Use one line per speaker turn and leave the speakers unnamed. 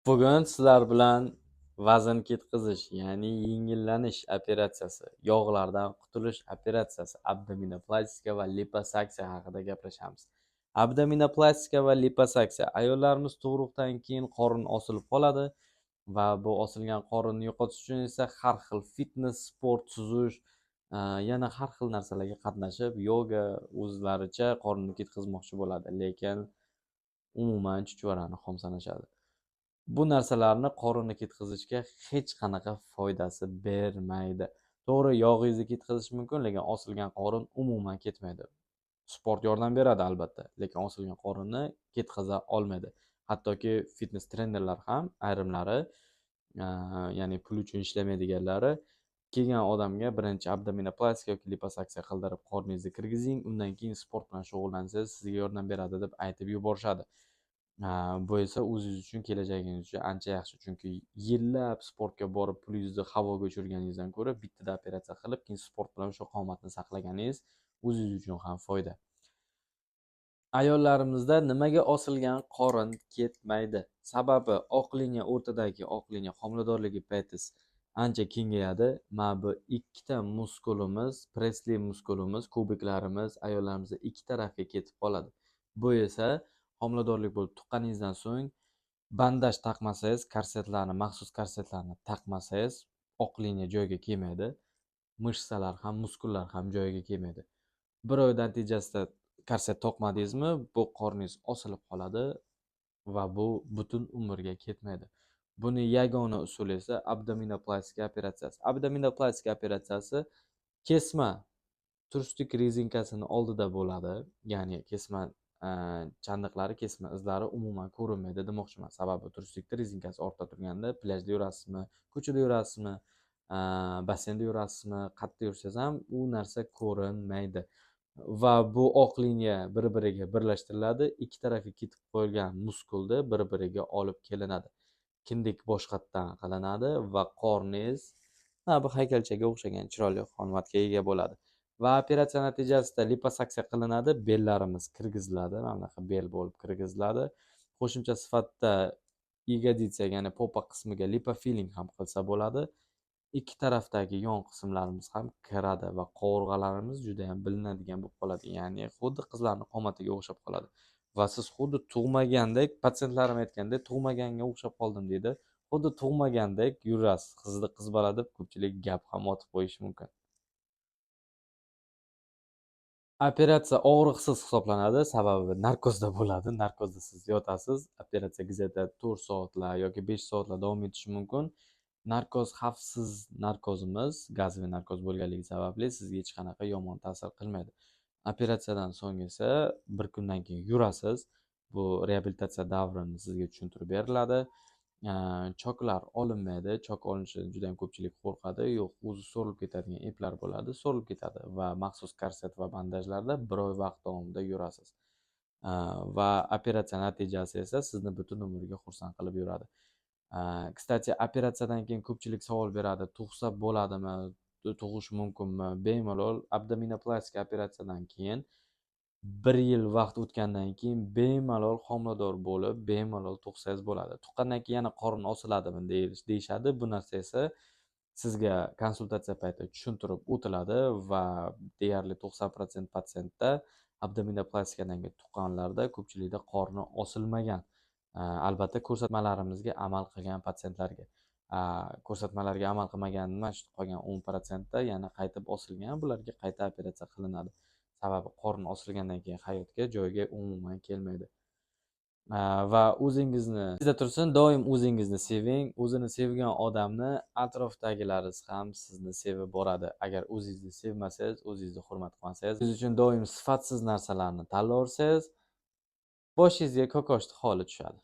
Bugun sizlar bilan vazn ketqizish, ya'ni yengillanish operatsiyasi, yog'lardan qutulish operatsiyasi, abdominoplastika va liposaksiya haqida gaplashamiz. Abdominoplastika va liposaksiya: ayollarimiz tug'ruqdan keyin qorin osilib qoladi va bu osilgan qorinni yo'qotish uchun esa har xil fitness, sport, suzish, yana har xil narsalarga qatnashib, yoga, o'zlaricha qorinni ketqizmoqchi bo'ladi, lekin umuman chuchvarani xom sanashadi. Bu narsalarni qorinni ketqizishga hech qanaqa foydasi bermaydi. To'g'ri, yog'ingizni ketqizish mumkin, lekin osilgan qorin umuman ketmaydi. Sport yordam beradi albatta, lekin osilgan qorinni ketqiza olmaydi. Hattoki fitness trenerlar ham ayrimlari, ya'ni pul uchun ishlamaydiganlari kelgan odamga birinchi abdominoplastika yoki liposaksiya qildirib, qorningizni kirgizing, undan keyin sport bilan shug'ullansangiz, sizga yordam beradi deb aytib yuborishadi. Bu esa o'zingiz uchun, kelajagingiz uchun ancha yaxshi, chunki yillab sportga borib pulingizni havoga uchirganingizdan ko'ra bittada operatsiya qilib, keyin sport bilan o'sha qomatni saqlaganingiz o'zingiz uchun ham foyda. Ayollarimizda nimaga osilgan qorin ketmaydi? Sababi oq liniya, o'rtadagi oq liniya homiladorligi payti ancha kengayadi. Mana bu ikkita muskulimiz, pressli muskulimiz, kubiklarimiz ayollarimizda ikki tarafga ketib qoladi. Bu esa homiladorlik bo'lib tuqqaningizdan so'ng bandaj taqmasangiz, korsetlarni, maxsus korsetlarni taqmasangiz, oq liniya joyiga kelmaydi. Мышца lar ham, muskullar ham joyiga kelmaydi. Bir oy natijasida korset taqmadingizmi, bu qorningiz osilib qoladi va bu butun umrga ketmaydi. Buni yagona usuli esa abdominoplastika operatsiyasi. Abdominoplastika operatsiyasi kesma трусик rezinkasini oldida bo'ladi, ya'ni kesma chandiqlari, kesma izlari umuman ko'rinmaydi demoqchiman. Sababi трусик ni rezinkasi ortda turganda plyajda yurasizmi, ko'chada yurasizmi, basseynda yurasizmi, qayerda yursangiz ham u narsa ko'rinmaydi. Va bu oq liniya bir-biriga birlashtiriladi, ikki tarafga ketib qo'yilgan muskulni bir-biriga olib kelinadi. Kindik boshqatdan qilinadi va qorningiz mana bu haykalchaga o'xshagan chiroyli qomatga ega bo'ladi. Va operatsiya natijasida liposaksiya qilinadi, bellarimiz kirgiziladi, mana bunaqa bel bo'lib kirgiziladi. Qo'shimcha sifatida ягодица, ya'ni попа qismiga lipofilling ham qilsa bo'ladi. Ikki tarafdagi yon qismlarimiz ham kiradi va qovurg'alarimiz juda ham bilinadigan bo'lib qoladi. Ya'ni xuddi qizlarning qomatiga o'xshab qoladi. Va siz xuddi tug'magandek, patsientlarim aytgandek, tug'maganga o'xshab qoldim deydi. Xuddi tug'magandek yurasiz. Qizni qiz bola deb ko'pchilik gap ham otib qo'yishi mumkin. Operatsiya og'riqsiz hisoblanadi, sababi narkozda bo'ladi. Narkozda siz yotasiz, operatsiya где-то 4 soatlar yoki 5 soatlar davom etishi mumkin. Narkoz xavfsiz narkozimiz, газовый narkoz bo'lganligi sababli sizga hech qanaqa yomon ta'sir qilmaydi. Operatsiyadan so'ng esa bir kundan keyin yurasiz. Bu reabilitatsiya davrini sizga tushuntirib beriladi. Choklar olinmaydi. Chok olinishidan juda ham ko'pchilik qo'rqadi. Yo'q, o'zi so'rilib ketadigan iplar bo'ladi, so'rilib ketadi va maxsus korset va bandajlarda bir oy vaqt davomida yurasiz. Va operatsiya natijasi esa sizni butun umrga xursand qilib yuradi. Кстати, operatsiyadan keyin ko'pchilik savol beradi, tug'sa bo'ladimi, tug'ish mumkinmi? Bemalol abdominoplastika operatsiyadan keyin bir yil vaqt o'tgandan keyin bemalol homilador bo'lib, bemalol tug'sangiz bo'ladi. Tuqqandan keyin yana qorin osiladimi deyishadi. Bu narsa esa sizga konsultatsiya paytida tushuntirib o'tiladi va deyarli 90% patsientda abdominoplastika keyin tuqqanlarda ko'pchilikda qorni osilmagan. Albatta ko'rsatmalarimizga amal qilgan patsientlarga. Ko'rsatmalarga amal qilmagan mana shu qolgan 10%da yana qaytib osilgan, bularga qayta operatsiya qilinadi. Sababi qorin osilgandan keyin hayotga joyiga umuman kelmaydi. Va o'zingizni esingizda tursin, doim o'zingizni seving. O'zini sevgan odamni atrofdagilaringiz ham sizni sevib boradi. Agar o'zingizni sevmasangiz, o'zingizni hurmat qilmasangiz, siz uchun doim sifatsiz narsalarni tanlaversangiz, boshingizga kokoshni holi tushadi.